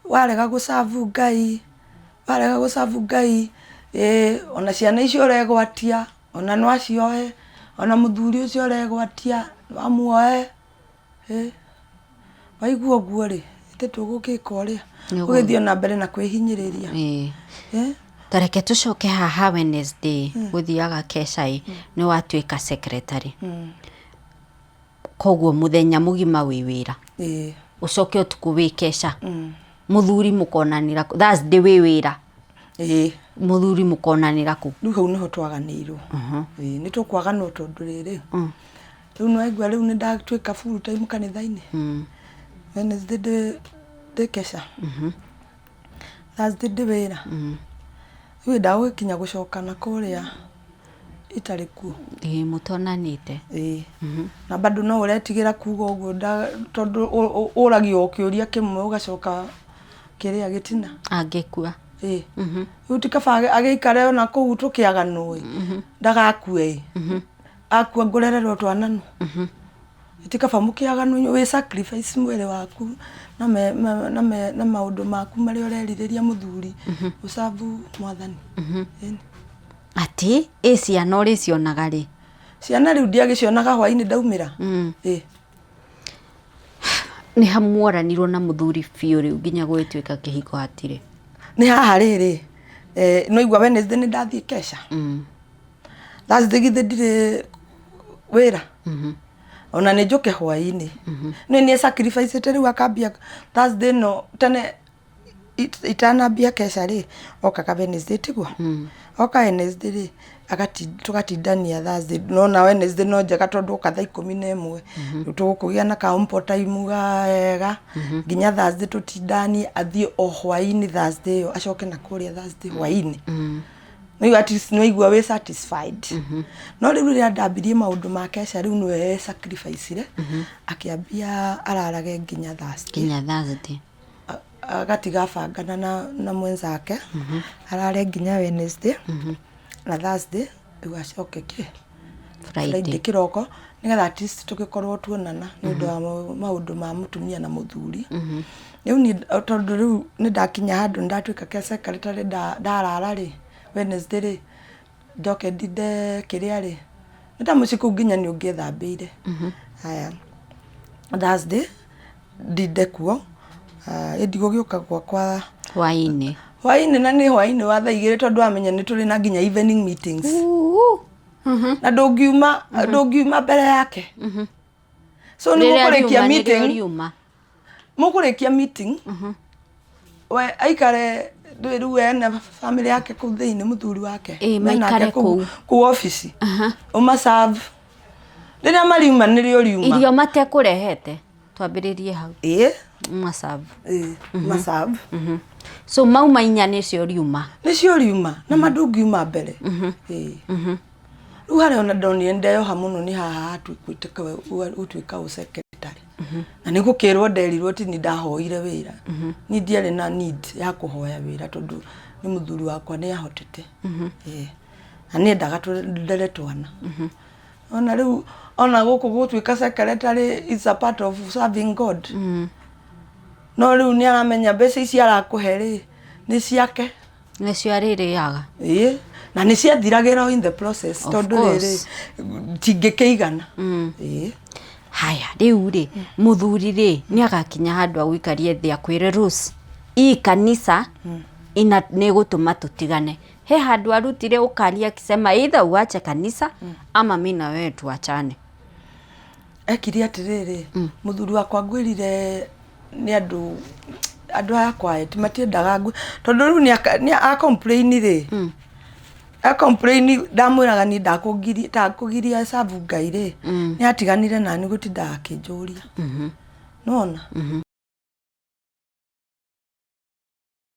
Warega gũcabu Ngai, warega gũcabu Ngai, ĩĩ ona ciana icio ũregwatia, ona no acioe, ona mũthuri ũcio ũregwatia no amuoe, ĩ waigua ũguo rĩ, ithe tũgũgĩka ũrĩa, ũgĩthiĩ na mbere na kwĩhinyĩrĩria. Ĩ Ta reke tũcoke haha Wednesday gũthiaga kesha ĩ, nĩ watuĩka secretary. Koguo mũthenya mũgima wĩ wĩra. Ĩĩ. Ũcoke ũtukũ wĩ kesha. Mũthuri mũkonanĩra kũ? Thursday wĩ wĩra. Ĩĩ. Mũthuri mũkonanĩra kũ? Rĩu hau nĩho twaganĩirwo. Ĩĩ nĩ tũkwaganwo tondũ rĩrĩ, rĩu nĩ waigua rĩu nĩ ndatuĩka full time kanitha-inĩ. Wednesday ndĩ kesha. Thursday ndĩ wĩra. Rĩu ndagũgĩkinya gũcoka na kũrĩa itarĩ kuo. Ĩĩ mũtonanĩte. Ĩĩ. Na bado no ũretigĩra kuga ũguo tondũ ũragio o kĩũria kĩmwe ũgacoka kĩrĩa gĩtina. Angĩkua. Ĩĩ. Rĩu ti kaba agĩikare ona kũu tũkĩaganwo ĩ, ndagakue ĩ. Akua ngũrererwo twana nũ? Ti kaba mũkĩaganwo wĩ sacrifice mwĩrĩ waku na me, na, na, me, na maũndũ maku marĩa ũrerirĩria mũthuri ũcabu mwathani. Ĩni. Atĩ ĩ ciana ũrĩcionaga rĩ? Ciana rĩu ndiagĩcionaga hwainĩ ndaumĩra. Ĩ. Nĩ ha mworanirwo na mũthuri biũ rĩu nginya gũgĩtuĩka kĩhiko hatirĩ? Nĩ haha rĩrĩ, eh, no igua Wednesday nĩ ndathiĩ kesha. Thursday githĩ ndirĩ wĩra. Ona nĩ njũke hwainĩ. Nĩ nĩ sacrifice rĩu akambia Thursday no tene itanambia kesha rĩ, okaga Wednesday tiguo? Oka Wednesday rĩ, tũgatindania Thursday. Nona Wednesday no njega tondũ oka thaa 11. Rĩu tũgũkũgĩa na ka ample time wega nginya Thursday tũtindanie, athiĩ o hwainĩ Thursday ĩyo, acoke na kũrĩa Thursday hwainĩ. Rĩu at least nĩ waigua wĩ satisfied. No rĩu rĩrĩa ndambirie maũndũ ma kesha rĩu nĩwe sacrifice-ire, akĩambia ararage nginya Thursday. Nginya Thursday. Agatiga abangana na mwenzake, arare nginya Wednesday na Thursday rĩu acoke kĩ? Friday kĩroko nĩgetha at least tũgĩkorwo tuonana nĩ ũndũ wa maũndũ ma mũtumia na mũthuri. Rĩu niĩ tondũ rĩu nĩ ndakinya handũ nĩ ndatuĩka ke secretary ndarara rĩ, Wednesday rĩ, njoke ndinde kĩrĩa rĩ, nĩ ta mũciĩ kũu nginya nĩ ũngĩethambĩire. Haya, Thursday ndinde kuo, ĩ ndigũgĩũka gwakwa Hwainĩ. Hwainĩ na nĩ hwainĩ wa thaa 2 tondũ wamenya nĩ tũrĩ na nginya evening meetings. Na ndũngiuma mbere yake. So nĩ Rĩrĩa mũkũrĩkia riuma nĩrĩo meeting, riuma. Mũkũrĩkia meeting, we aikare ndũĩ rĩu ena family yake kũu thĩinĩ mũthuri wake. Ĩ, Menake maikare kũu. Kũu obici. Ũma-serve. Rĩrĩa mariuma nĩrĩo riuma. Irio matekũrehete, twambĩrĩrie hau. Ĩ. Ma-serve. Ĩ, ma-serve. So mauma 4 nĩcio riuma. Nĩcio riuma, na ma ndũngiuma mbere. Ĩ. Rĩu harĩa ona ndonire ndeyoha mũno nĩ haha hatuĩkĩte gũtuĩka ũ secretary. Na nĩ gũkĩrwo nderirwo ti ni ndahoire wĩra. Niĩ ndiarĩ na need ya kũhoya wĩra tondũ nĩ mũthuri wakwa nĩ ahotete. Ĩ. Na nĩ endaga tũrere twana. Ona rĩu ona gũkũ gũtuĩka secretary is a part of serving God. No rĩu nĩ aramenya mbeca ici arakũhe rĩ, nĩ ciake. Nĩcio arĩrĩaga. Ĩĩ, na nĩ ciathiragĩra in the process Of tondũ rĩrĩ course. tingĩkĩigana. Ĩĩ. Haya, rĩu rĩ, mũthuri rĩ, nĩ agakinya handũ agũikarie thĩ akwĩre Rose, hii kanisa ina nĩ ĩgũtũma tũtigane. He handũ arutire ũkaria akisema either uache kanisa ama mi na wewe tuachane. Ekire atĩrĩrĩ, mũthuri wakwa ngwĩrire nĩ andũ aya quiet matiendaga tondũ rĩu nĩ a complain rĩ, a complain ndamwĩraga niĩ ndakũgiria serve Ngai rĩ, nĩ atiganire nani gũtindaga akĩnjũria. Nĩwona?